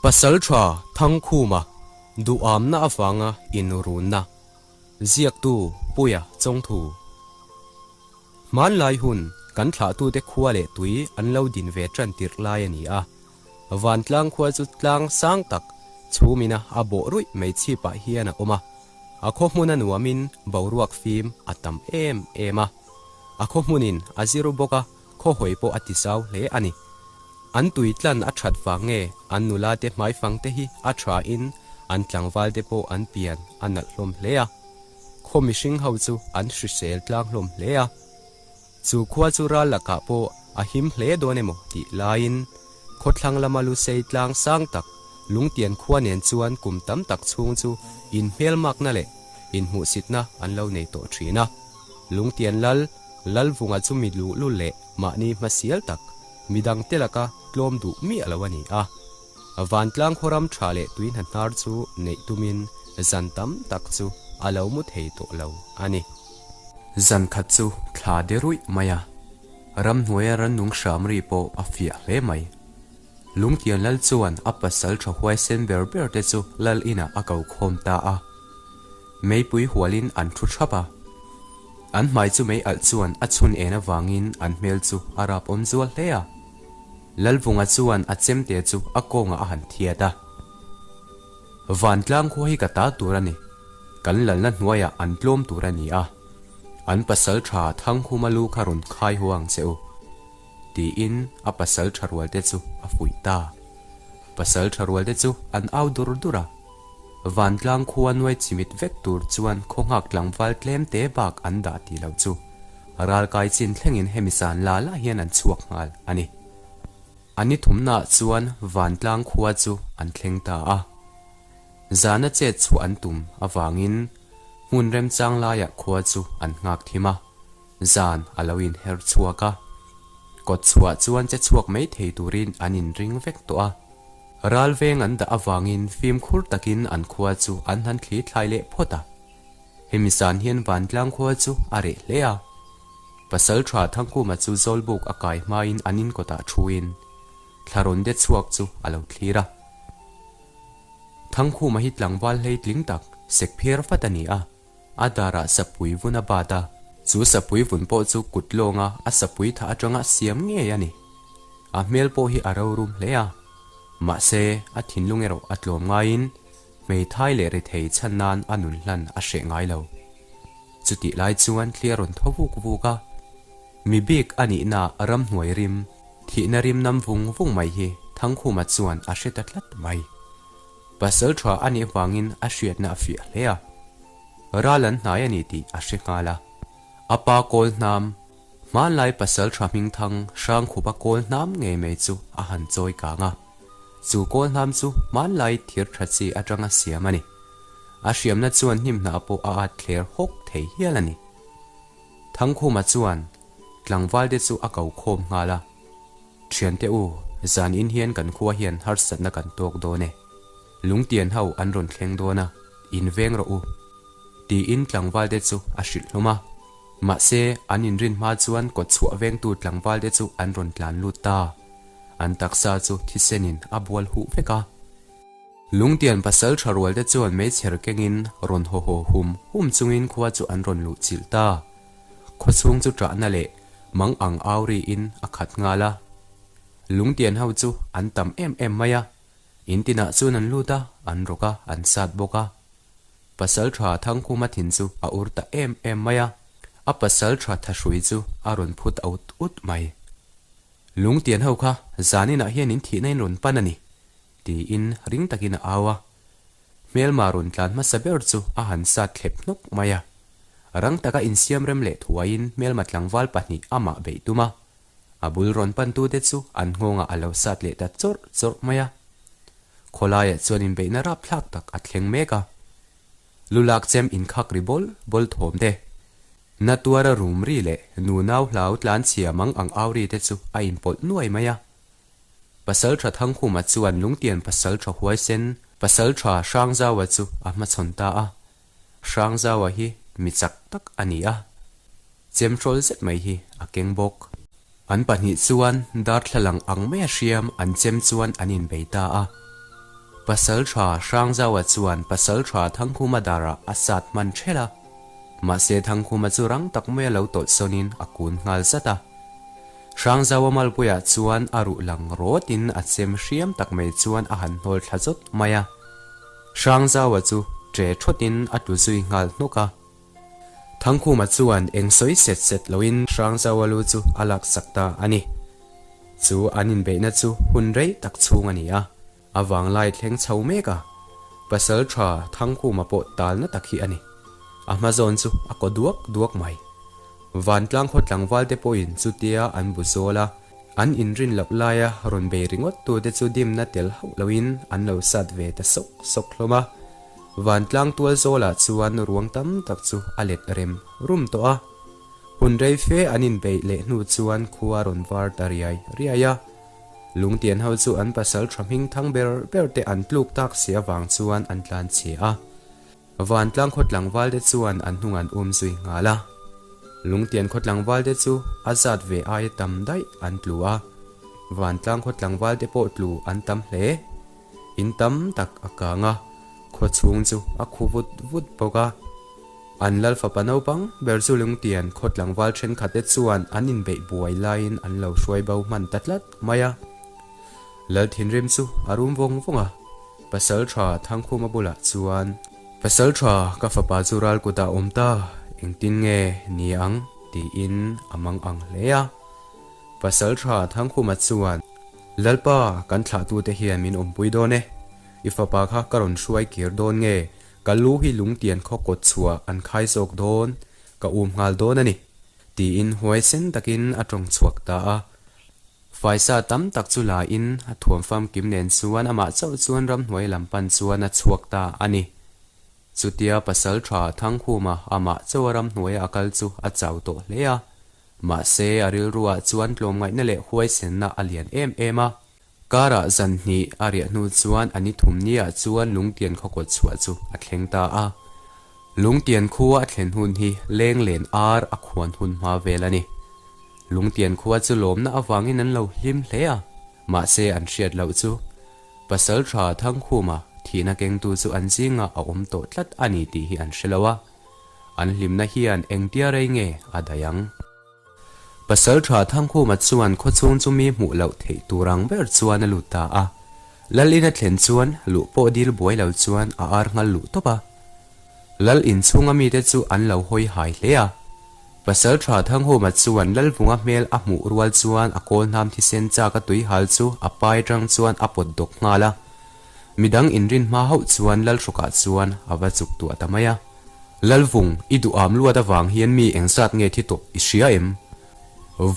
Pasalṭha Thangkhuma duhamna avanga inrunna ziaktu Puia Chawngthu. Hmanlai hun kan thlahtute khua leh tui an lo din ve ṭan tirh lai a ni a. Vantlang khua chu tlang sang tak chhumina a bawh ruih mai chhipah hian a awm a. A khaw hmun a nuamin boruak fim a tam em em a. A khaw hmunin a zir bawk a, khaw hawi pawh a ti zau hle a ni. An tui tlan a that vang nge an nula te hmaifang te hi a tha in an tlangval te pawh an pian a nalh hlawm hle a. Khaw mihring ho chu an hrisel tlang hlawm hle a. Chu khua chu ral lakah pawh a him hle dawn emaw tih laiin khawthlang lama lusei tlang sang tak Lungtian khua nen chuan kum tam tak chhung chu inhmelmakna leh inhmuhsitna an lo nei tawh thin a. Lungtian lal Lalvunga chu mi luhlul leh mahni hmasial tak, midang te laka tlawm duh miah lo a ni a. Vantlang khawram tha leh tui hna hnar chu neih tumin zan tam tak chu a lo mu thei tawh lo a ni. Zan khat chu thla de ruih mai a, ramhnuaia rannung hram ri pawh a fiah hle mai. Lungtian lal chuan a pasal tha huaisen ber ber te chu lal inah a ko khawm ta a. Meipui hualin an thu thap a. An hmai chu mei alh chuan a chhun en avangin an hmel chu a rap awm zual hle a. Lalvunga chuan a chemte chu a kawngah a han thiat a. Vantlang khua hi ka ta tur a ni. Kan lalna hnuaiah an tlawm tur a ni a. An pasal tha Thangkhuma lu kha rawn khai haw ang che u. Tiin a pasal tha rualte chu a fuih ta. Pasal tha rualte chu an au dur dur a. Vantlang khua nuai chimit vek tur chuan khawnghak tlangval tlem te bak an dah tih loh chu ralkai chin thlengin hemi san la la hian an chhuak nghal a ni. A ni thumnaah chuan Vantlang khua chu an thleng ta a. Zana chet chhuah an tum avangin hmun remchang laiah khua chu an nghak thim a. Zan a lo inher chhuak a, kawt chhuah chuan che chhuak mai thei turin an inring vek tawh a. Ral veng an dah avangin fimkhur takin an khua chu an han thli thlai leh phawt a. Hemi zan hian Vantlang khua chu a reh hle a. Pasal tha Thangkuma chu Zawlbuk a kai hmain an inkawtah thuin thla rawn de chhuak chu a lo thlir a. Thangkhuma hi tlangval hleitling tak sek phiar fat a ni a. A darah sapui vun a bat a, chu sapui vun pawh chu kut lawnga a sapui tha atanga siam ngei a ni. A hmel pawh hi a rorum hle a, mahse a thinlung erawh a tlawm ngaiin hmeithai leh rethei chhan nan a nun hlan a hreh ngai lo. Chutih lai chuan thli a rawn thaw vuk vuk a, mi bik a nihna ramhnuai rim, thihna rim nam vung vung mai hi Thangkhuma chuan a hre ta tlat mai. Pasal tha a nih vangin a hriatna a fiah hle a, ral an hnai a ni tih a hre nghal a. A pa kawl hnam, hmanlai pasal tha hmingthang Hrangkhupa kawl hnam ngei mai chu a han chawi kang a. Chu kawl hnam chu hmanlai thir tha chi atanga siam a ni. A hriamna chuan hnimhnah pawh a at thler hawk thei hial a ni. Thangkhuma chuan tlangvalte chu a ko khawm nghal a. Thiante u, zan in hian kan khua hian harsatna kan tawk dawn e. Lungtian ho an rawn thleng dawn a, in veng rawh u. Tiin tlangvalte chu a hrilh hlawm a. Mahse, an inrin hma chuan kawtchhuah vengtu tlangvalte chu an rawn tlan lut ta. An taksa chu thisenin a bual huh vek a. Lungtian pasal tha rualte chuan meichher kengin rawn haw haw hum hum chungin khua chu an rawn luh chilh ta. Khawchhung chu ṭahna leh mang ang au riin a khat nghal a. Lungtian ho chu an tam em em mai a, in tinah chuan an lut a, an rawk a, an sat bawk a. Pasal ṭha Thangkhuma thin chu a ur ta em em mai a, a pasal ṭha thahrui chu a rawn phut ut ut mai. Lungtian ho kha zaninah hian in thihna in rawn pan a ni, tiin ring takin a au a. Hmelma rawn tlan hmasa ber chu a han sat thlep hnawk mai a. Rang taka insiam rem leh thuaiin hmelma tlangval pahnih amah beih tum a. A bul rawn pantute chu an nghawngah a lo sat leh ta chawrh chawrh mai a. Khawlaiah chuan inbeihna rapthlak tak a thleng mek a. Lulak chem inkhak ri bawl bawl thawm te, na tuara rum ri leh nunau hlau tlanchhia mang ang au ri te chu a inpawlh nuai mai a. Pasalṭha Thangkhuma chuan Lungtian pasalṭha huaisen pasalṭha Hrangzaua chu a hmachhawn ta a. Hrangzaua hi mi chak tak a ni a, chemhrawl zet mai hi a keng bawk. An pahnih chuan darthlalang ang maia hriam an chem chuan an inbei ta a. Pasalṭha Hrangzaua chuan Pasalṭha Thangkhuma darah a sat hman ṭhelh a. Mahse Thangkhuma chu rang tak maia lo tawlh sawnin a kun nghal zat a. Hrangzaua malpuiah chuan a ruh lang rawtin a chem hriam tak mai chuan a han hnawl thla zawt mai a. Hrangzaua chu ṭe ṭhawtin a tlu zui nghal hnawk a. Thangkhuma chuan eng sawi set set loin Hrangzaua lu chu a laksak ta a ni. Chu an inbeihna chu hun rei tak chhung a ni a. A vanglai thleng chho mek a, pasal tha Thangkhuma pawh talna tak hi a ni. A hma zawn chu a kaw duak duak mai. Vantlang khaw tlangval te pawhin chutia an bu zawl a, an inrin loh laia rawn bei ringawt tute chu dimna tel hauh loin an lo sat ve ta sawk sawk hlawm a. Vantlang tual zawlah chuan ruang tam tak chu a let rem rum tawh a. Hun rei fe an inbeih leh hnu chuan khua rawn var ta riai riai a. Lungtian ho chu an pasal tha hming thang ber ber te an tluk tak si avang chuan an tlan chhe a. Vantlang khaw tlangval te chuan an hnung an um zui nghal a. Lungtian khaw tlangval te chu a zat ve aia tam daih an tlu a. Vantlang khaw tlangval te pawh tlu an tam hle. In tam tak a kang a, khaw chhung chu a khu vut vut bawk a. An lal fapa naupang ber chu Lungtian khaw tlangval thenkhat te chuan an inbeih buai laiin an lo hruai bo hman ta tlat mai a. Lal thinrim chu a rum vawng vawng a, Pasal tha Thangkhuma bulah chuan, Pasal tha ka fapa chu ral kutah awm ta, engtin nge ni ang? tiin a mang ang hle a. Pasal tha Thangkhuma chuan, Lalpa, kan thlahtute hian min awmpui dawn e, i fapa kha ka rawn hruai kir dawn nge? Ka lu hi lungtian khaw kawt chhuah an khai zawk dawn, ka um nghal dawn a ni, tiin huaisen takin a tawng chhuak ta a. Faisa tam tak chu la in a thuam famkim nen chuan amah chauh chuan ramhnuai lam pan chuan a chhuak ta a ni. Chutia pasal tha Thangkhuma amah chauh a ramhnuaia a kal chu a chau tawh hle a. Mahse a rilruah chuan tlawmngaihna leh huaisenna a lian em em a. Karah zan hnih a riah hnu chuan a ni thum niah chuan Lungtian khaw kawt chhuah chu a thleng ta a. Lungtian khua a thlen hun hi leng len ar a khuan hun hma vel a ni. Lungtian khua chu lawmna avangin an lo hlim hle a, mahse an hriat loh chu Pasal tha Thangkhuma thihna kengtu chu an zingah a awm tawh tlat a ni tih hi an hre lo a. An hlimna hian engtia rei nge a daih ang? Pasal tha Thangkhuma chuan khawchhung chu mi hmuh loh theih tur ang ber chuan a lut ta a. Lal in a thlen chuan luh pawh dil buai lo chuan a ar nghal luh tawp a. Lal inchhunga mite chu an lo hawi hai hle a. Pasal tha Thangkhuma chuan Lalvunga hmel a hmuh rual chuan a kawl hnam thisen chak a tui hal chu a pai atang chuan a pawt dawk nghal a. Midang inrin hma hauh chuan Lalhrawkah chuan a va chuk tuah ta mai a. Lalvung, i duham luat avang hian mi engzat nge thi tawh i hria em?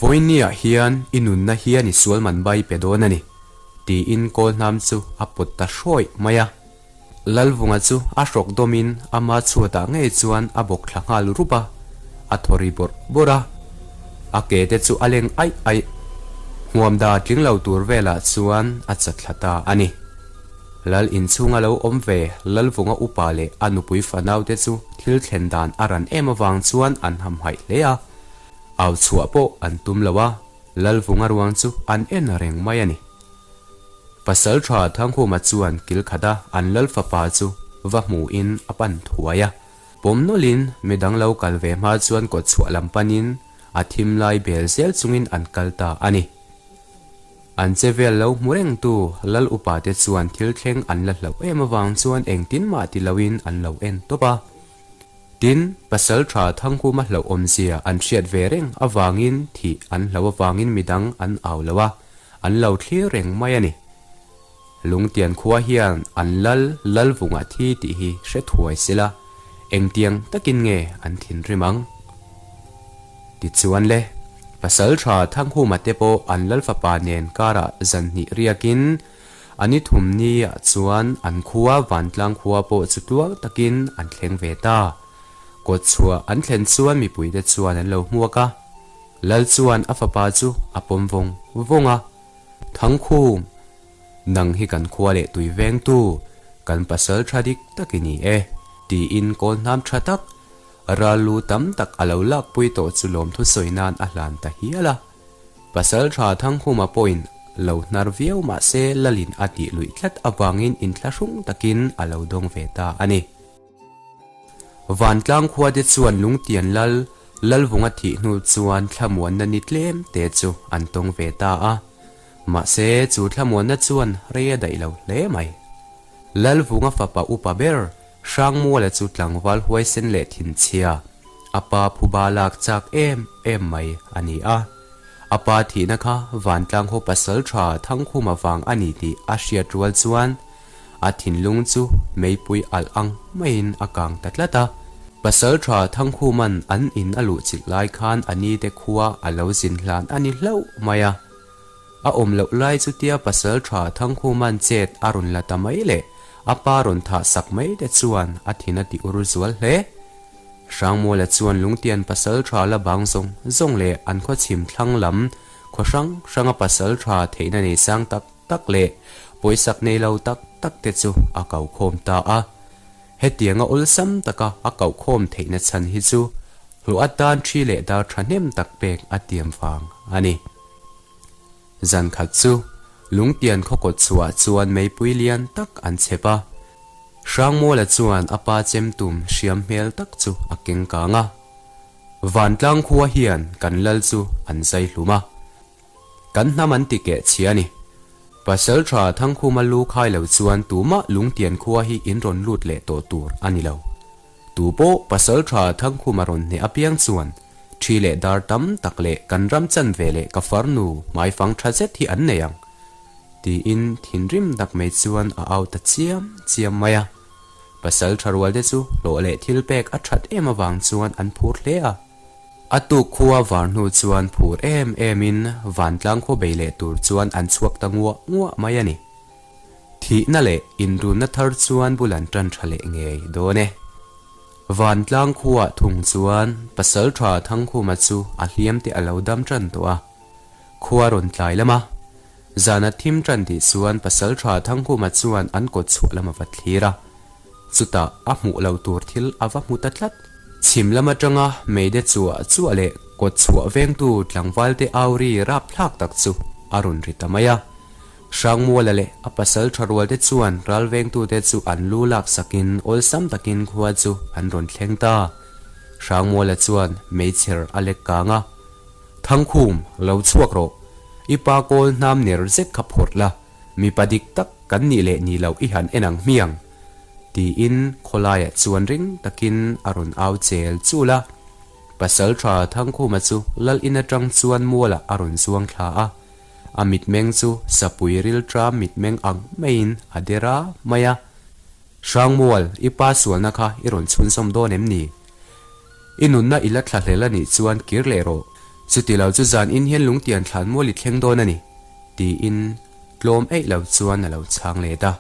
Vawinia hian i nunna hian i sual man bai pe dawn a ni, tiin kawl hnam chu a pawt ta hrawih mai a. Lalvunga chu a hrawk dawmin ama chhuatah ngei chuan a bawk thla nghal rup a, a thaw ri bawrh bawrh a. A ke te chu a leng aih aih. Hmuamda tling lo tur velah chuan a chat thla ta a ni. Lal inchhunga lo awm ve Lalvunga upa leh a nupui fanaute chu thil thlen dan a ran em avang chuan an hamhaih hle a, au chhuah pawh an tum lo a, Lalvunga ruang chu an en reng mai a ni. Pasal tha Thangkhuma chuan kil khat a an Lal fapa chu va hmuhin a pan thuai a, pawm nawlhin midang lo kal ve hma chuan kawtchhuah lam panin a thim lai bel zel chungin an kal ta a ni. An che vel lo hmu rengtu Lal upa te chuan thil thleng an la hlauh em avang chuan engtin mah ti loin an lo en tawp a. Tin, pasal tha Thangkhuma hlauh awmzia an hriat ve reng avangin thih an hlauh avangin midang an au lo a, an lo thlir reng mai a ni. Lungtian khua hian an lal Lalvunga thi tih hi hre thuai sela, engtiang takin nge an thinrim ang? Tichuan le, pasal tha Thangkhuma te pawh an lal fapa nen karah zan hnih riakin a ni thum niah chuan an khua Vantlang khua pawh chu tluang takin an thleng ve ta. Kawtchhuah an thlen chuan mipuite chuan an lo hmuak a, lal chuan a fapa chu a pawm vawng vawng a. Thangkhum, nang hi kan khua leh tui vengtu, kan pasal tha dik tak i ni e, tiin kawl hnam tha tak, ral lu tam tak a lo lakpui tawh chu lawmthu sawi nan a hlan ta hial a. Pasal tha Thangkhuma pawhin. Lo hnar viau mah se Lalin a tih luih tlat avangin inthlahrung takin a lo dawng ve ta a ni. Vantlang khuate chuan Lungtian Lal, Lalvunga thih hnu chuan thlamuanna ni tlem te chu an tawng ve ta a. Mahse chu thlamuanna chuan rei a daih lo hle mai. Lalvunga fapa upa ber Hrangmuala chu tlangval huaisen leh thinchhia, a pa phuba lak chak em em mai a ni a. A pa thihna kha Vantlang haw pasal tha Thangkhuma vang a ni tih a hriat rual chuan a thinlung chu meipui alh ang maiin a kang ta tlat a. Pasal tha Thangkhuma'n an in a luhchilh lai khan a nite khua a lo zin hlan a ni hlauh mai a. A awm loh lai chutia pasal tha Thangkhuma'n chet a rawn la ta mai leh a pa rawn thah sak mai te chuan a thin a ti ur zual hle. Hrangmuala chuan Lungtian pasal tha la bang zawng zawng leh an khaw chhim thlang lam khaw hrang hranga pasal tha theihna nei sang tak tak leh pawisak nei lo tak tak te chu a ko khawm ta a. Hetianga awlsam taka a koh khawm theihna chhan hi chu hlawh atan thi leh dar thahnem tak pek a tiam vang a ni. Zan khat chu Lungtian khaw kawt chhuah chuan meipui lian tak an chhep a. Hrangmuala chuan a pa chem tum hriam hmel tak chu a keng kang a. Vantlang khua hian kan lal chu an zai hlum a. Kan hnam an ti keh chhia a ni. Pasalṭha Thangkhuma lu khai lo chuan tumah Lungtian khua hi in rawn lut leh tawh tur a ni lo. Tu pawh Pasalṭha Thangkhuma rawn hneh apiang chuan ṭhi leh dar tam tak leh kan ram chan ve leh ka farnu hmaifang ṭha zet hi an nei ang, tiin thinrim tak mai chuan a au ta chiam chiam mai a. Pasalṭha rualte chu hlawh leh thil pek a ṭhat em avang chuan an phur hle a. A tuk khua var hnu chuan phur em emin vantlang khaw bei leh tur chuan an chhuak ta nguah nguah mai a ni. Thihna leh inrunna thar chuan bul an tan tha leh ngei dawn e. Vantlang khuaah thung chuan Pasaltha Thangkhuma chu a hliam te a lo dam tan tawh a. Khua rawn tlai lam a. Zana thim tan tih chuan Pasaltha Thangkhuma chuan an kawt chhuah lam a va thlir a. Chutah a hmuh lo tur thil a va hmu ta tlat. Chhim lam atanga meide chuah chuah leh kawt chhuah vengtu tlangvalte au ri rapthlak tak chu a rawn ri ta mai a. Hrangmuala leh a pasal tha rualte chuan ral vengtute chu an lu lak sakin awlsam takin khua chu an rawn thleng ta. Hrangmuala chuan meichher a lek kang a, Thangkhum, lo chhuak rawh. I pa kawl hnam ner zet kha phawrh la. Mipa dik tak kan nih leh ni loh i han en ang hmiang? tiin khawlaiah chuan ring takin a rawn au chel chul a. Pasalṭha Thangkhuma chu lal in aṭang chuan mualah a rawn zuang thla a. A mitmeng chu sapui rilṭam mitmeng ang maiin a der a mai a. Hrangmual, i pa sualna kha i rawn chhunzawm dawn em ni? I nunna i la thla hlel a nih chuan kir leh rawh. Chuti lo chu zan in hian lungtian thlan mual i thleng dawn a ni, tiin tlawm eih lo chuan a lo chhang let a.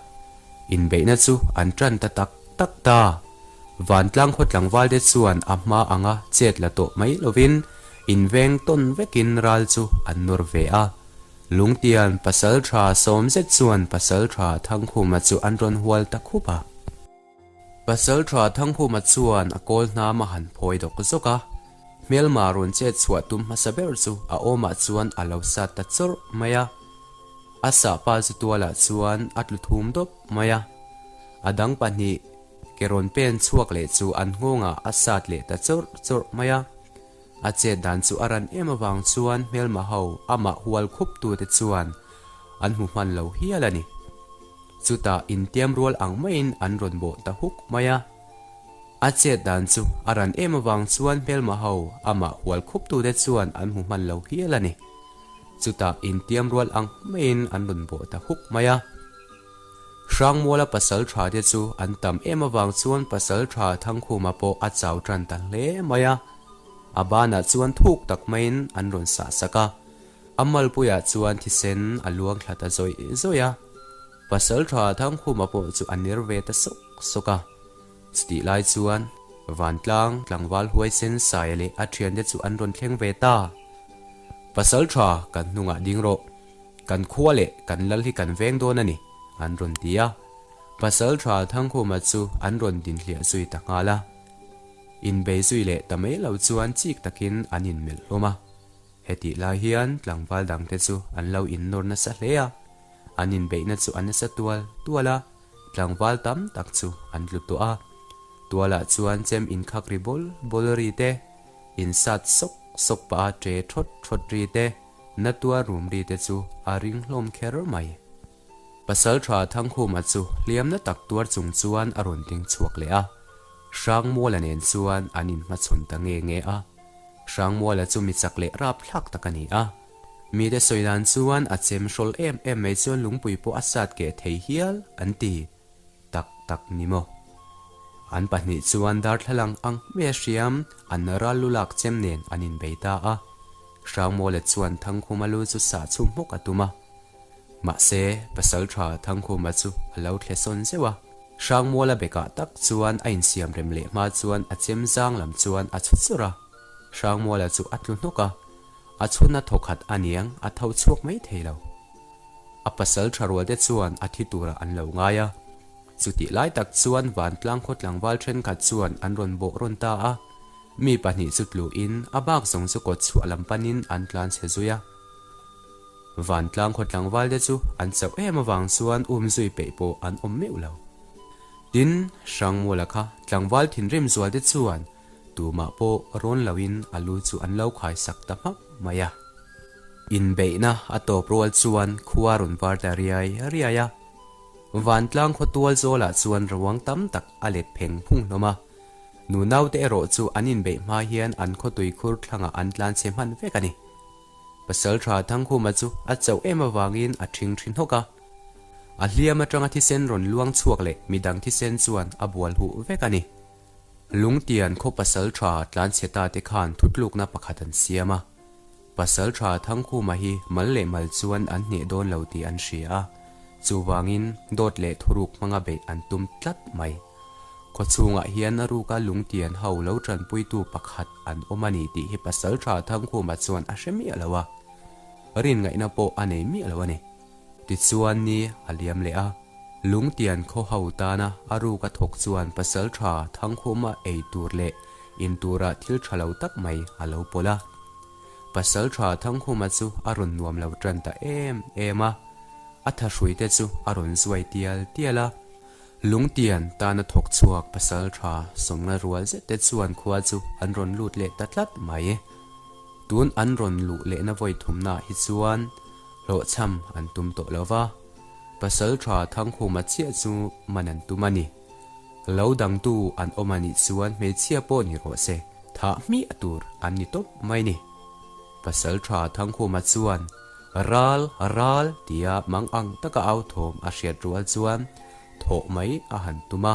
Inbeihna chu an tan ta tak tak ta. Vantlang khaw tlangvalte chuan a hma anga chet la tawh mai lovin inveng tawn vekin ral chu an nawr ve a. Lungtian pasaltha sawm zet chuan pasaltha Thangkhuma chu an rawn hual ta khup a. Pasalṭha Thangkhuma chuan a kawl hnam a han phawi dawk zawk a, hmelma rawn chet chhuah tum hmasa ber chu a awmah chuan a lo sat ta chawrh mai a. A sahpa chu tualah chuan a tlu thum dawp mai a. A dang pahnih ke rawn pen chhuak leh chu an nghawngah a sat leh ta chawrh chawrh mai a. A chet dan chu a ran em avang chuan hmelma ho amah hual khup tute chuan an hmu hman lo hial a ni. Chutah intiam rual ang maiin an rawn bawh ta huk mai a. A chet dan chu a ran em avang chuan hmelma ho amah hual khuptute chuan an hmu hman lo hial a ni. Chutah intiam rual ang maiin an rawn bawh ta huk mai a. Hrangmuala pasal tha te chu an tam em avang chuan pasal tha Thangkhuma pawh a chau tan ta hle mai a. A banah chuan thuk tak maiin an rawn sah sak a. A malpuiah chuan thisen a luang thla ta zawih zawih a, Pasalṭha Thangkhuma pawh chu a ner ve ta sawk sawk a. Chutih lai chuan Vantlang tlangval huaisen Saia leh a ṭhiante chu an rawn thleng ve ta. Pasalṭha kan hnungah ding rawh, kan khua leh kan lal hi kan veng dawn a ni, an rawn ti a. Pasalṭha Thangkhuma chu an rawn dinhliah zui ta nghal a. Inbei zui leh ta mai lo chuan chik takin an inmelh hlawm a. Hetih lai hian tlangval dangte chu an lo innawr nasa hle a, an inbeihna chu a nasa tual tual a, tlangval tam tak chu an tlu tawh a. Tualah chuan chem inkhak ri bawl bawl ri te, insat sawk sawk pah a ṭe ṭhawt ṭhawt ri te, na tuar rum ri te chu a ring hlawm kher mai. Pasalṭha Thangkhuma chu hliamna tak tuar chung chuan a rawn ding chhuak leh a, Hrangmuala nen chuan an inhmachhawn ta nge nge a. Hrangmuala chu mi chak leh rapthlak tak a ni a. Mite sawi dan chuan a chem hrawl em em mai chuan lungpui pawh a sat keh thei hial an ti tak tak ni maw? An pahnih chuan darthlalang ang hmia hriam an ral lu lak chem nen an inbei ta a. Hrangmuala chuan Thangkhuma lu chu sah chhum hmawk a tum a. Mahse, Pasalṭha Thangkhuma chu a lo thle sawn zeuh a. Hrangmuala bekah tak chuan a insiam rem leh hma chuan a chem zang lam chuan a chhu churh a. Hrangmuala chu a tlu hnawk a, a chhunna thawkhat a niang a tho chhuak mai thei lo. A pasalṭha rualte chuan a thi turah an lo ngai a. Chutih lai tak chuan vantlang khaw tlangval ṭhenkhat chuan an rawn bawh rawn ta a. Mi pahnih chu tluin a bak zawng chu kawt chhuah lam panin an tlan chhe zui a. Vantlang khaw tlangvalte chu an chauh em avang chuan um zui peih pawh an awm meuh lo. Tin, Hrangmuala kha tlangval thinrim zualte chuan tumah pawh rawn loin a lu chu an lo khai sak ta hmak mai a. Inbeihna a tawp rual chuan khua rawn var ta riai riai a. Vantlang khaw tual zawlah chuan ruang tam tak a let pheng phung hlawm a. Nunaute erawh chu an inbeih hma hian an khawtui khur thlangah an tlanchhe hman vek a ni. Pasalṭha Thangkhuma chu a chauh em avangin a ṭhing ṭhi hnawk a. A hliam aṭanga thisen rawn luang chhuak leh midang thisen chuan a bual huh vek a ni. Lungtian khaw pasalṭha tlanchhe ta te khan thutlukna pakhat an siam a. Pasalṭha Thangkhuma hi mal leh mal chuan an hneh dawn lo tih an hria a, chuvangin dawt leh thuruk hmanga beih an tum tlat mai. Khawchhungah hian a ruka lungtian ho lo tanpuitu pakhat an awm a ni tih hi Pasalṭha Thangkhuma chuan a hre miah lo a, rinngaihna pawh a nei miah lo a ni. Tichuan ni a liam leh a, lungtian khaw ho tana a ruka thawk chuan Pasalṭha Thangkhuma ei tur leh in tura thil ṭha lo tak mai a lo pawlh a. Pasalṭha Thangkhuma chu a rawn nuam lo ṭan ta em em a, a thahrui te chu a rawn zuai tial tial a. Lungtian tana thawk chhuak pasal tha sawmnga rual zet te chuan khua chu an rawn lut leh ta tlat mai. Tun an rawn luh lehna vawi thumnaah hi chuan hlawhchham an tum tawh lo va, pasal tha Thangkhuma chiah chu man an tum a ni. Lo dangtu an awm a nih chuan hmeichhia pawh ni rawh se, thah hmiah tur an ni tawp mai ni. Pasal tha Thangkhuma chuan Ral, ral, tia mang ang taka au thawm a hriat rual chuan thawh mai a han tum a.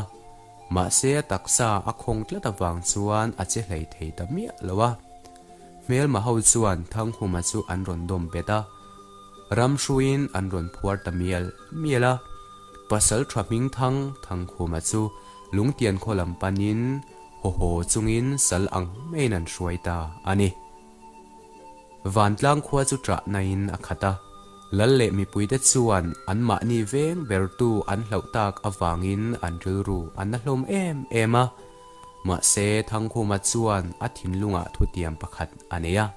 Mahse a taksa a khawng tlat avang chuan a che hlei thei ta miah lo a. Hmelma ho chuan Thangkhuma chu an rawn dawm bet a. Ram hruiin an rawn phuar ta mial mial a. Pasal tha hming thang Thangkhuma chu lungtian khaw lam panin haw haw chungin sal ang maiin an hruai ta a ni. Vantlang khua chu ṭah naiin a khat a, lal leh mipuite chuan anmahni veng bertu an hlauh tak avangin an rilru a na hlawm em em a. Mahse, Thangkhuma chuan a thinlungah thutiam pakhat a nei a.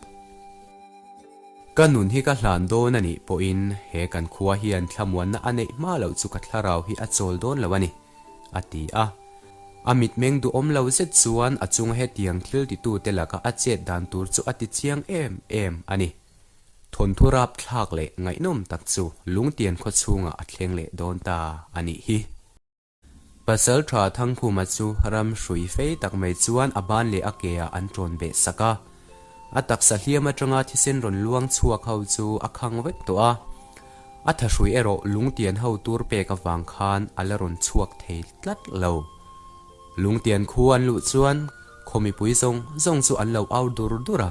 Ka nun hi ka hlan dawn a nih pawhin he kan khua hian thlamuanna a neih hma loh chu ka thlarau hi a chawl dawn lo a ni. A ti a. A mitmeng duhawm lo zet chuan a chunga hetiang thil titute laka a chet dan tur chu a ti chiang em em a ni. Thawnthu rapthlak leh ngaihnawm tak chu Lungtian khaw chhungah a thleng leh dawn ta a nih hi. Pasalṭha Thangkhuma chu ram hrui fei tak mai chuan a ban leh a ke ah an ṭawn beh sak a. A taksa hliam aṭanga thisen rawn luang chhuak ho chu a khang vek tawh a. A thahrui erawh lungtian ho tur pek avang khan a la rawn chhuak thei tlat lo. Lungtian khu an luh chuan khaw mipui zawng zawng chu an lo au dur dur a.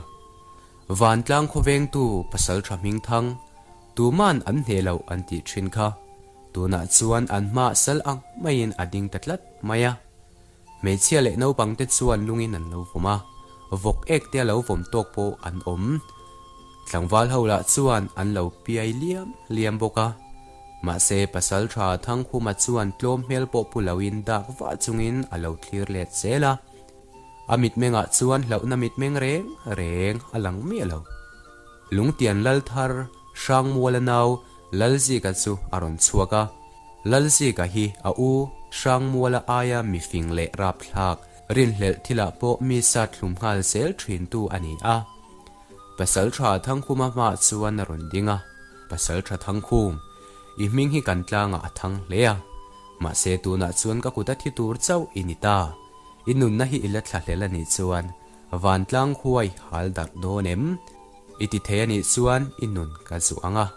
Vantlang khawvengtu pasal tha hmingthang tuman an hneh loh an tih thin kha tunah chuan an hma sal ang maiin a ding ta tlat mai a. Hmeichhia leh naupang te chuan lungin an lo vawm a, vawk ek te a lo vawm tawk pawh an awm. Tlangval ho lah chuan an lo piai liam liam bawk a. Mahse pasal tha Thangkhuma chuan tlawm hmel pawh pu loin dak vah chungin a lo thlir let zel a. A mitmengah chuan hlauhna mitmeng reng reng a lang miah lo. Lungtian lal thar Hrangmuala nau Lalzika chu a rawn chhuak a. Lalzika hi a u Hrangmuala aia mifing leh rapthlak, rinhlelh thilah pawh mi sat hlum nghal zel thintu a ni a. Pasaltha Thangkhuma hmaah chuan a rawn ding a, Pasaltha Thangkhum, i hming hi kan tlangah a thang hle a, mahse tunah chuan ka kut a thi tur chauh i ni ta. I nunna hi i la thlahlel a nih chuan vantlang khua i hal darh dawn em? I ti thei a nih chuan i nun ka zuh ang a,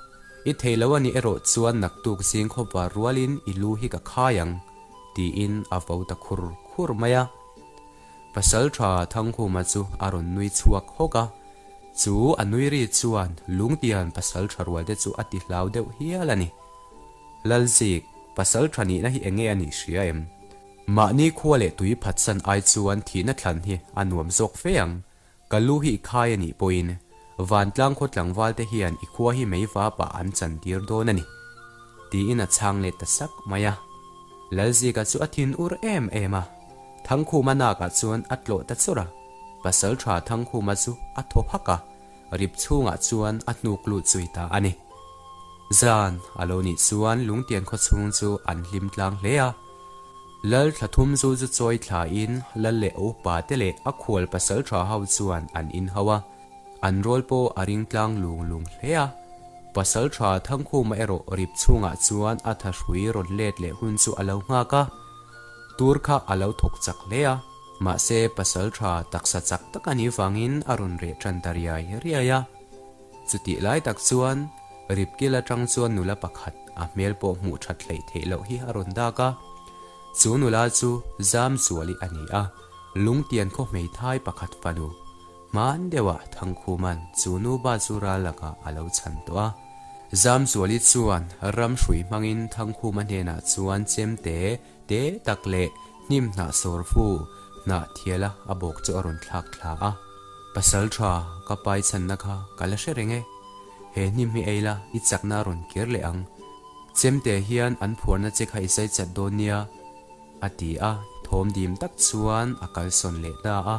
i thei lo a nih erawh chuan naktuk zing khawpa rualin i lu hi ka khai ang, tiin a vo ta khur khur mai a. Pasalṭha Thangkhuma chu a rawn nui chhuak hawk a, chu a nui ri chuan Lungtian pasalṭha rualte chu a ti hlau deuh hial a ni. Lalzik, pasalṭha nihna hi enge a nih hria em? Mahni khua leh tui phatsan ai chuan thihna thlan hi a nuam zawk fe ang. Ka lu hi i khai a nih pawhin vantlang khaw tlangval te hian i khua hi mei vapah an chan tir dawn a ni, tiin a chhang let ta sak mai a. Lalzika chu a thin ur em em a, Thangkhuma nakah chuan a tlawh ta chawrh a, Pasalṭha Thangkhuma chu a thaw hak a, rip chhungah chuan a hnuk lut zui ta a ni. Zan a lo nih chuan Lungtian khaw chhung chu an hlim tlang hle a. Lal thla thum zu chu chawi thlain Lal leh a upa te leh a khual pasalṭha ho chuan an inho a, an rawl pawh a ring tlang lung lung hle a. Pasalṭha Thangkhuma erawh rip chhungah chuan a thahrui rawn let leh hun chu a lo nghak a, tur kha a lo thawk chak hle a, mahse pasalṭha taksa chak tak a nih vangin a rawn reh ṭan ta riai riai a. Chutih lai tak chuan Ripkil atang chuan nula pakhat a hmel pawh hmuh that hleih theih loh hi a rawn dak a. Chu nula chu Zamzuali a ni a, Lungtian khaw hmeithai pakhat fanu hman deuhah Thangkhuman chu nupa chu ral lakah a lo chhan tawh a. Zamzuali chuan ram hrui hmangin Thangkhuma hnenah chuan chemte te tak leh hnim hnah sawr fu hnah thiala a bawk chu a rawn thlak thla a. Pasal tha ka pai chhanna kha ka la hre reng e. He hnim hi ei la, i chakna a rawn kir leh ang. Chemte hian an phuarna che kha i zai chat dawn nia, a ti a, thawm dim tak chuan a kalsawn leh ta a.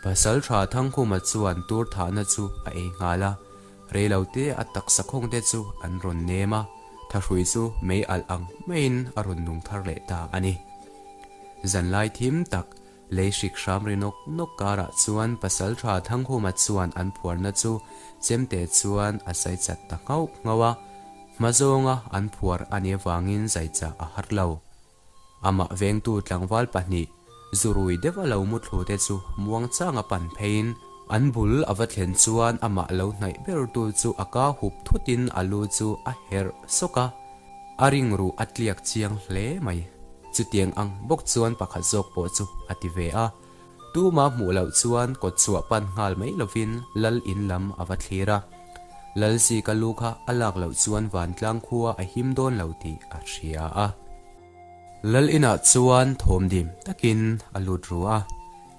Pasal tha Thangkhuma chuan tur thahna chu a ei nghal a, reilote a taksa khawngte chu an rawn nem a, thahrui chu mei alh ang maiin a rawn nung thar leh ta a ni. Zanlai thim tak Lei hrik hram ri nawk nawk karah chuan Pasalṭha Thangkhuma chuan an phuarna chu chemte chuan a zai chat ta nghauh nghauh a, hma zawnga an phuar a nih avangin zai chah a har lo. Amah vengtu tlangval pahnih zurui deuh a lo muthlu te chu muangchanga pan pheiin an bul a va thlen chuan amah lo hnaih bertu chu a ka hup thutin a lu chu a herh sawk a. A ringruh a tliak chiang hle mai. Chutiang ang bawk chuan pakhat zawk pawh chu a ti ve a. Tuma hmuh loh chuan kawt chhuah pan nghal mai lovin Lal in lam a va thlir a. Lal zika lu kha a lak loh chuan vantlang khua a him dawn lo tih a hria a. Lal inah chuan thawm dim takin a lut ru a.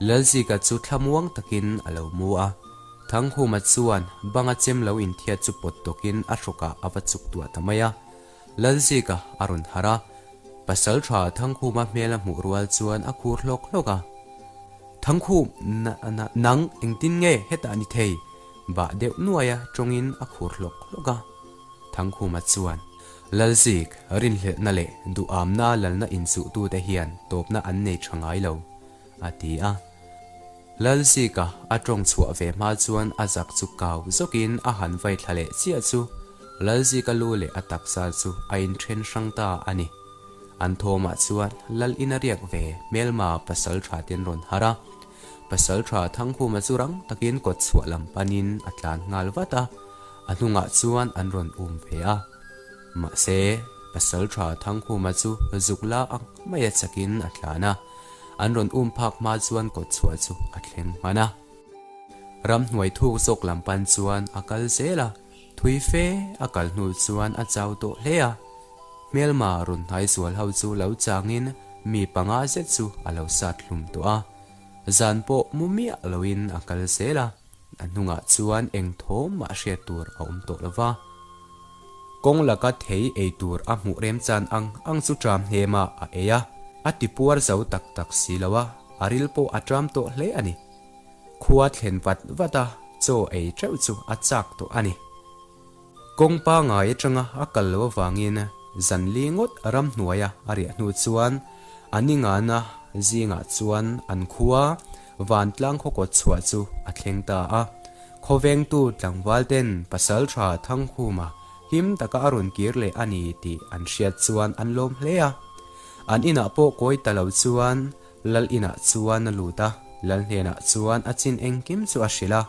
Lal zika chu thlamuang takin a lo mu a. Thangkhuma chuan banga chem lo inthiat chu pawt tawkin a hrawkah a va chuk tuah ta mai a. Lalzika a rawn harh a, Pasalṭha Thangkhuma hmel a hmuh rual chuan a khur hlawk hlawk a. Thangkhum, na, na, nang engtin nge hetah ni thei? Bah deuh nuaia tawngin a khur hlawk hlawk a. Thangkhuma chuan, Lalzik, rinhlelhna leh duhamna lalna inchuhtute hian tawpna an nei ṭha ngai lo, a ti a. Lalzika a tawng chhuah ve hma chuan a zak chu kau zawkin a han vai thla leh chiah chu Lalzika lu leh a taksa chu a inthen hrang ta a ni. An thawmah chuan Lal in a riak ve hmelma pasal tha ten rawn harh a. Pasal tha Thangkhuma chu rang takin kawt chhuah lam panin a tlan nghal vat a, a hnungah chuan an rawn um ve a. Mahse, pasal tha Thangkhuma chu zuk la ang maia chakin a tlan a. An rawn um phak hma chuan kawt chhuah chu a thleng hman a. Ramhnuai thuk zawk lam pan chuan a kal zel a, thui fe a kal hnu chuan a chau tawh hle a. Hmelma rawn hnai zual ho chu lo changin mi panga zet chu a lo sat hlum tawh a. Zan pawh mu miah loin a kal zel a, a hnungah chuan eng thawm mah hriat tur a awm tawh lo va. Kawng laka thei ei tur a hmuh remchan ang ang chu ṭam hnemah a ei a, a ti puar zo tak tak si lo a, a ril pawh a ṭam tawh hle a ni. Khua thlen vat vat a, Chaw ei teuh chu a chak tawh a ni. Kawng pangai atanga a kal loh avangin zan li ngawt ramhnuaia a riah hnu chuan a ningana zingah chuan an khua vantlang khaw kawt chhuah chu a thleng ta a. Khawvengtu tlangval ten Pasaltha Thangkhuma him taka a rawn kir leh a ni tih an hriat chuan an lawm hle a. An inah pawh kawi ta lo chuan Lal inah chuan a lut a, Lal hnenah chuan a chin engkim chu a hrilh a.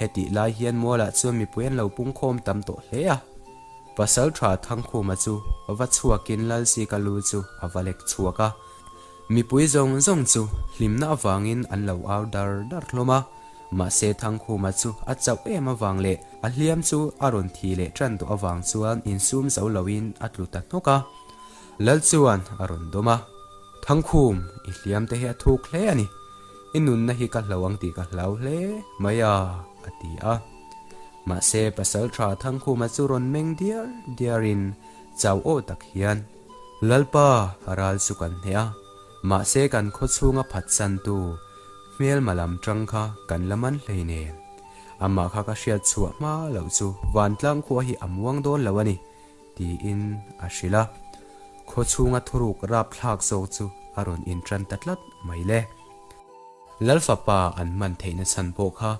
Hetih lai hian mualah chuan mipui an lo pungkhawm tam tawh hle a. Pasaltha Thangkhuma chu va chhuakin Lal Sika lu chu a va lek chhuak a. Mipui zawng zawng chu hlimna avangin an lo au dar dar hlawm a. Mahse Thangkhuma chu a chauh em avang leh a hliam chu a rawn thi leh tan tawh avang chuan insum zo loin a tlu ta hnawk a. Lal chuan a rawn dawm a. Thangkhum, i hliam te hi a thuk hle a ni. I nunna hi ka hlo ang tih ka hlau hle mai a, a ti a. Mahse, Pasalṭha Thangkhuma chu rawn meng diar diarin chau aw tak hian, Lalpa, ral chu kan hneh a, mahse kan khaw chhunga phatsantu hmelma lam ṭang kha kan la man hlei nen. Amah kha ka hriat chhuah hma loh chu vantlang khua hi a muang dawn lo a ni, Tiin a hrilh a, khaw chhunga thuruk rapthlak zawk chu a rawn inṭan ta tlat mai le. Lalfapa an hman theihna chhan pawh kha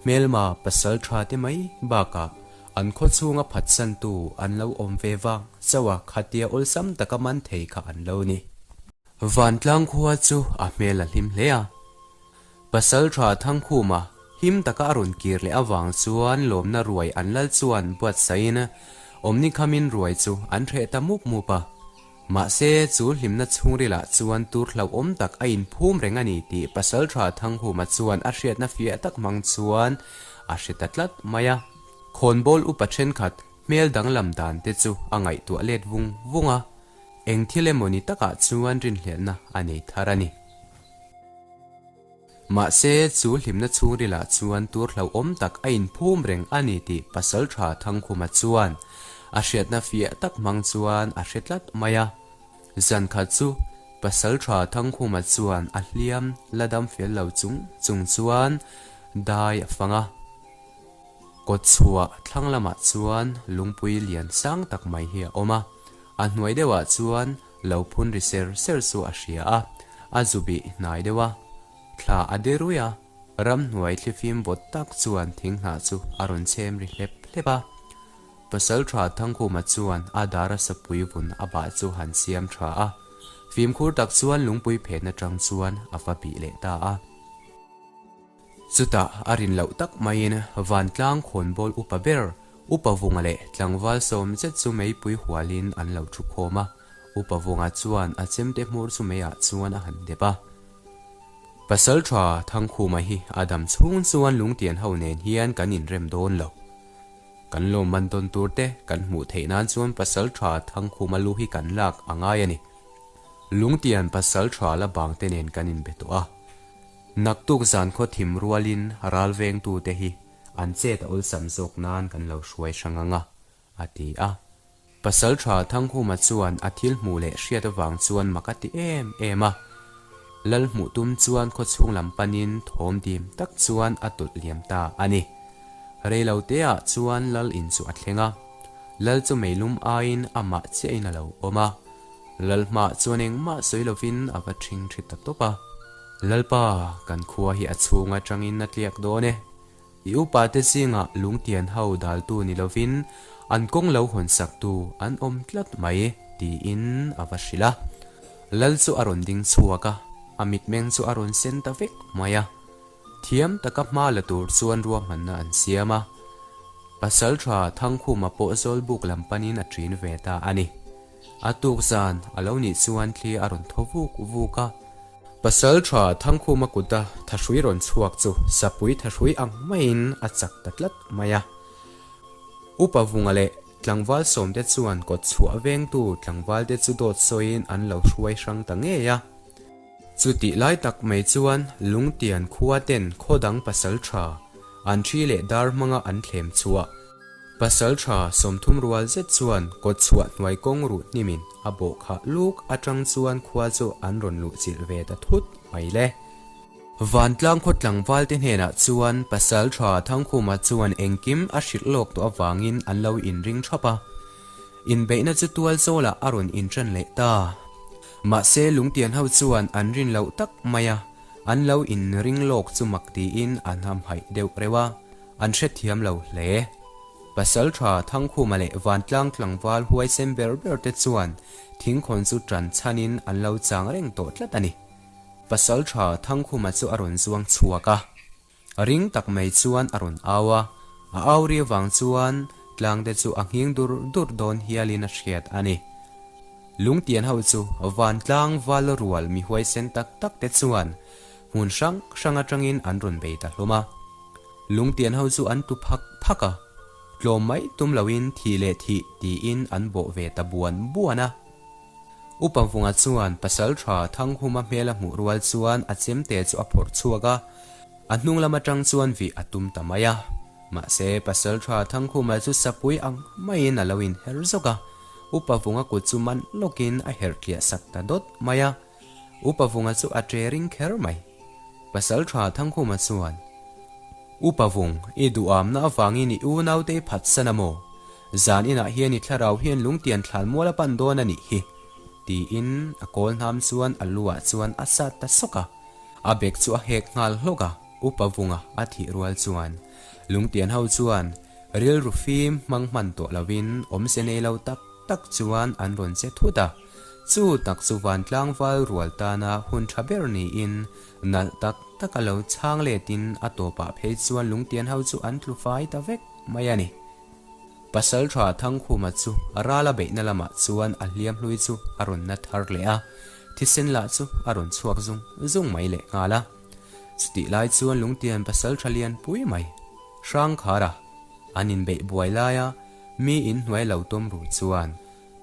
hmelma pasal tha te mai bakah an khaw chhunga phatsantu an lo awm ve vang chauh a khatia awlsam taka man thei kha an lo ni. Vantlang khua chu a hmel a hlim hle a. Pasalṭha Thangkhuma him taka a rawn kir leh avang chuan lawmna ruai an lal chuan buatsaihin awmni khamin ruai chu an hreh ta mup mup a. Mahse, chu hlimna chhungrilah chuan tur hlauhawm tak a inphum reng a ni tih Pasalṭha Thangkhuma chuan a hriatna fiah tak hmang chuan a hre ta tlat mai a. Khawnbawl upa ṭhenkhat hmel danglam dan te chu a ngaihtuah let vung vung a, eng thil emaw ni takah chuan rinhlelhna a nei thar a ni. Mahse, chu hlimna chhungrilah chuan tur hlauhawm tak a inphum reng a ni tih Pasalṭha Thangkhuma chuan a hriatna fiah tak hmang chuan a hre tlat mai a. Zan khat chu Pasalṭha Thangkhuma chuan a hliam la dam fel lo chung chung chuan dai a fang a. Kawtchhuah thlang lamah chuan lungpui lian sang tak mai hi a awm a, a hnuai deuhah chuan Lo phun ri ser ser chu a hria a, a zu bih hnai deuh a, thla a de rui a, ramhnuai thlifim vawt tak chuan thing hnah chu a rawn chhem ri hlep hlep a. Pasalṭha Thangkhuma chuan a dara sapui vun a bah chu han siam ṭha a, fimkhur tak chuan lungpui phen aṭang chuan a va bih leh ta a. Chutah a rin loh tak maiin vantlang khawnbawl upa ber, Upa Vunga leh tlangval sawm zet chu meipui hualin an lo thu khawm a. Upa Vunga chuan a chemte hmur chu meiah chuan a han dep a. Pasalṭha Thangkhuma hi a dam chhung chuan lungtian ho nen hian kan inrem dawn lo. Kan lawmman tawn tur te kan hmuh theih nan chuan Pasalṭha Thangkhuma lu hi kan lak a ngai a ni. Lungtian Pasalṭha la bangte nen kan inbe tawh a. Naktuk zan khaw thim rualin ral vengtute hi an chet a awlsam zawk nan kan lo hruai hrang ang a, a ti a. Pasalṭha Thangkhuma chuan a thil hmuh leh hriat avang chuan mak a ti em em a. Lal hmuh tum chuan khaw chhung lam panin thawm dim tak chuan a tawlh liam ta a ni. Reilo teah chuan Lal in chu a thleng a. Lal chu meilum aiin amah chiahin a lo awm a. Lal hmah chuan engmah sawi lovin a va ṭhing ṭhi ta tawp a. Lalpa, kan khua hi a chhung aṭangin a tliak dawn e. I upate zingah lungtian ho daltu ni lovin an kawng lo hawn saktu an awm tlat mai, tiin a va hrilh a. Lal chu a rawn ding chhuak a, a mitmeng chu a rawn sen ta vek mai a. Thiam taka hma la tur chuan ruahmanna an siam a. Pasalṭha Thangkhuma pawh Zawlbuk lam panin a ṭin ve ta a ni. A tuk zan a lo nih chuan thli a rawn thaw vuk vuk a. Pasalṭha Thangkhuma kuta thahrui rawn chhuak chu sapui thahrui ang maiin a chak ta tlat mai a. Upa Vunga leh tlangval sawmte chuan kawt chhuah vengtu tlangvalte chu dawt sawiin an lo hruai hrang ta ngei a. Chutih lai tak mai chuan Lungtian khua ten khaw dang pasalṭha an ṭhi leh dar hmanga an thlem chhuah. Pasalṭha 30 rual zet chuan kawt chhuah hnuai kawng ruh hnimin a bawh khah luk aṭang chuan khua chu an rawn luh chilh ve ta thut mai le. Vantlang khaw tlangvalte hnenah chuan Pasalṭha Thangkhuma chuan engkim a hrilh lawk tawh avangin an lo inring ṭhap a. Inbeihna chu tual zawlah a rawn inṭan leh ta. Mahse lungtian ho chuan an rin loh tak mai a, an lo inring lawk chu mak tiin an hamhaih deuh reuh a, an hrethiam lo hle. Pasalṭha Thangkhuma leh Vantlang tlangval huaisen ber ber te chuan thingkhawn chu ṭan chhanin an lo chang reng tawh tlat a ni. Pasalṭha Thangkhuma chu a rawn zuang chhuak a, ring tak mai chuan a rawn au a, a au ri avang chuan tlangte chu a nghing dur dur dawn hialin a hriat a ni. Lungtian ho chu vantlang val rual mi huaisen tak tak te chuan hmun hrang hrang atangin an rawn bei ta hlawm a. Lungtian ho chu an tu phak phak a, tlawm mai tum loin thih leh thih tiin an bawh ve ta buan buan a. Upa Vunga chuan Pasalṭha Thanghuma hmel a hmuh rual chuan a chemte chu a phawrh chhuak a, a hnung lam aṭang chuan vih a tum ta mai a. Mahse, Pasalṭha Thangkhuma chu sapui ang maiin a lo inher zawk a, Upa Vunga kut chu man lawkin a herh tliah sak ta dawt mai a. Upa Vunga chu a ṭe ring kher mai. Pasalṭha Thangkhuma chuan. Upa Vung, i duhamna avangin i unaute i phatsan a maw? Zan inah hian i thlarau hian lungtian thlan mual a pan dawn a nih hi, tiin a kawl hnam chuan a lu ah chuan a sat ta sawk a. A bek chu a hek nghal hlawk a, Upa Vunga a thih rual chuan lungtian ho chuan rilru fim hmang hman tawh lovin awmze nei lo tak tak chuan an rawn che thut a. Chu tak chu vantlangval rual tana hun tha ber niin Nalh tak tak a lo chhang letin a tawpah phei chuan lungtian ho chu an tlu fai ta vek mai a ni. Pasalṭha Thangkhuma chu a ral a beihna lamah chuan a hliam hlui chu a rawn na thar leh a, thisen lah chu a rawn chhuak zung zung mai leh nghal a. Chutih lai chuan lungtian pasalṭha lian pui mai, Hrangkhara, an inbeih buai laia mi inhnuai lo tawm ru chuan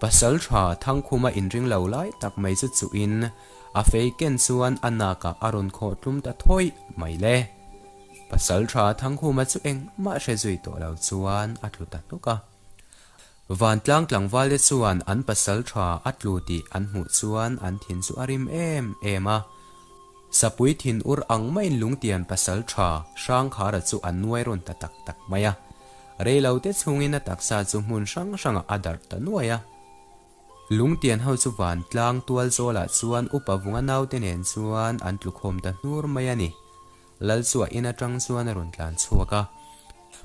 Pasal tha Thangkhuma inring lo lai tak mai chu chuhin a fei ken chuan a nakah a rawn khawh tlum ta thawih mai le. Pasal tha Thangkhuma chu engmah hre zui tawh lo chuan a tlu ta hnuk a. Vantlang tlangvalte chuan an pasal tha a tlu tih an hmuh chuan an thin chu a rim em em a. Sapui thin ur ang maiin lungtian pasal tha Hrangkhara chu a nuai rawn ta tak tak mai a. Reilote chhungin a taksa chu hmun hrang hrangah a darh ta nuai a. Lungtian ho chu vantlang tual zawlah chuan upa vunga naute nen chuan an tlukhawm ta hnur mai a ni. Lal chu a in atang chuan a rawn tlan chhuak a.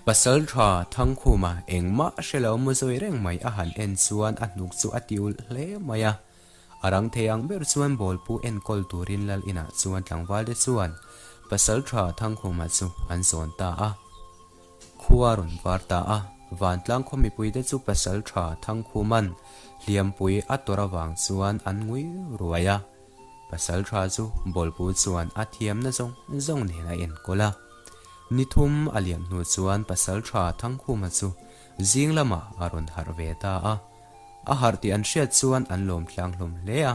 Pasal tha Thangkhuma engmah hre lo mu zawi reng mai a han en chuan a hnuk chu a ti ulh hle mai a. A rang thei ang ber chuan bawlpu enkawl turin lal inah chuan tlangvalte chuan Pasal tha Thangkhuma chu an zawn ta a. Khua rawn var ta a, vantlang khaw mipuite chu pasal tha Thangkhuman hliampui a tawrh avang chuan an ngui ruai a. Pasal tha chu bawlpu chuan a thiamna zawng zawng nen a enkawl a. Ni thum a liam hnu chuan pasal tha Thangkhuma chu zing lamah a rawn harh ve ta a. A harh tih an hriat chuan an lawm tlang hlawm hle a.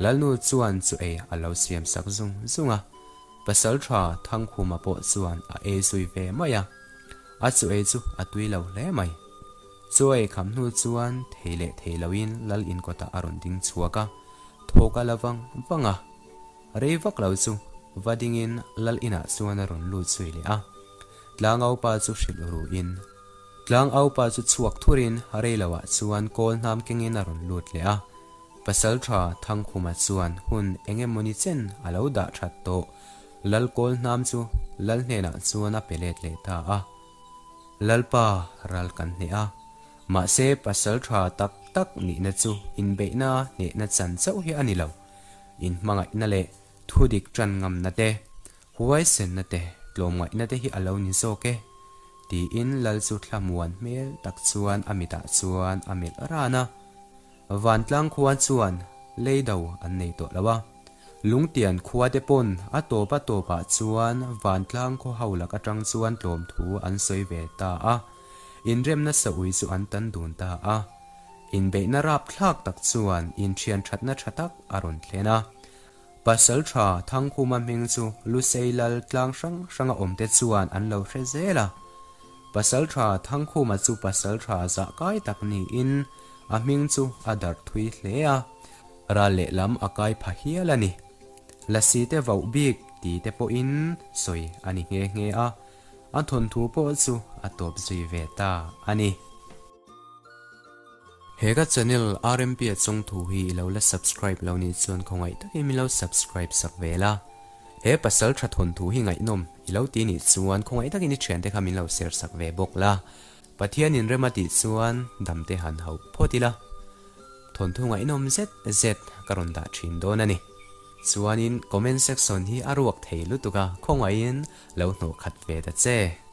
Lalnu chuan chu ei a lo siam sak zung zung a. Pasalṭha Thangkhuma pawh chuan a ei zui ve mai a, a chu ei chu a tui lo hle mai. Chaw ei kham hnu chuan thei leh thei loin lal inkawtah a rawn ding chhuak a, thawk a la vang vang a. Rei vak lo chu va dingin lal inah chuan a rawn lut zui leh a, Tlangaupa chu hrilh ruin. Tlangaupa chu chhuak thurin rei loah chuan kawl hnam kengin a rawn lut leh a. Pasalṭha Thangkhuma chuan hun eng emawni chen a lo dah ṭhat tawh. Lalkawl hnam chu Lal hnenah chuan a pe let leh ta a. Lalpa ral kan hneh a. Mahse pasalṭha tak tak nihna chu inbeihna hnehna chan chauh hi a ni lo. Inhmangaihna leh thudik ṭan ngamna te, huaisenna te, tlawmngaihna te hi a lo ni zawk e, tiin Lal chu thlamuan hmel tak chuan a mitah chuan a melh ran a. Vantlang khua chuan lei do an nei tawh lo a, Lungtian khua te pawn a tawp a tawpah chuan Vantlang khaw ho lak atang chuan tlawm thu an sawi ve ta a, inremna saui chu an tan dun ta a. Inbeihna rapthlak tak chuan inthian thatna tha tak a rawn thlen a. Pasaltha Thangkhuma hming chu Lusei lal tlang hrang hranga awmte chuan an lo hre zel a. Pasaltha Thangkhuma chu pasaltha zahkai tak niin A hming chu a darh thui hle a, ral lehlam a kai pha hial a ni. Lasi te voh bik ti te pawhin sawi a ni nghe nghe a, a thawnthu pawh chu a tawp zui ve ta a ni. He ka channel RMP a chawngthu hi i lo la subscribe lo nih chuan khawngaih takin min lo subscribe sak ve la. He pasal tha thawnthu hi ngaihnawm i lo ti nih chuan khawngaih takin i thiante kha min lo share sak ve bawk la. Pathian in rem a tih chuan damte han hauh phawt ila. Thawnthu ngaihnawm zet zet ka rawn dah thin dawn a ni. Chuanin comment section hi a ruak thei lutuk a, khawngaihin lo hnawh khat ve ta che.